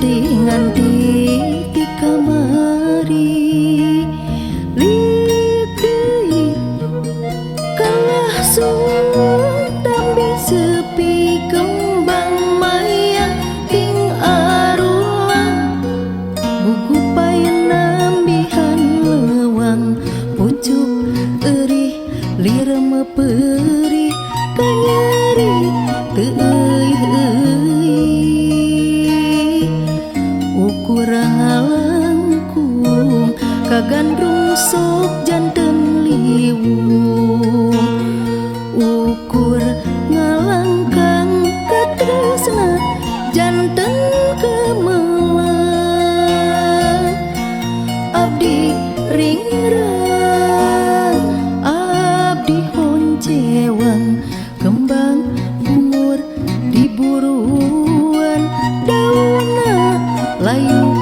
Masih nganti ti kamari. Liuk deui kalah suwung tambi sepi kembang maya ting arulang gugupay nambihan lewang pucuk eurih lirem perih kanyeri teu euih-euih ukur ngalangkung kagandrung sok janten liwung ukur ngalangkang katresna janten kemelang abdi ringrang abdi honcewang kembang bungur di buruan daunna layu.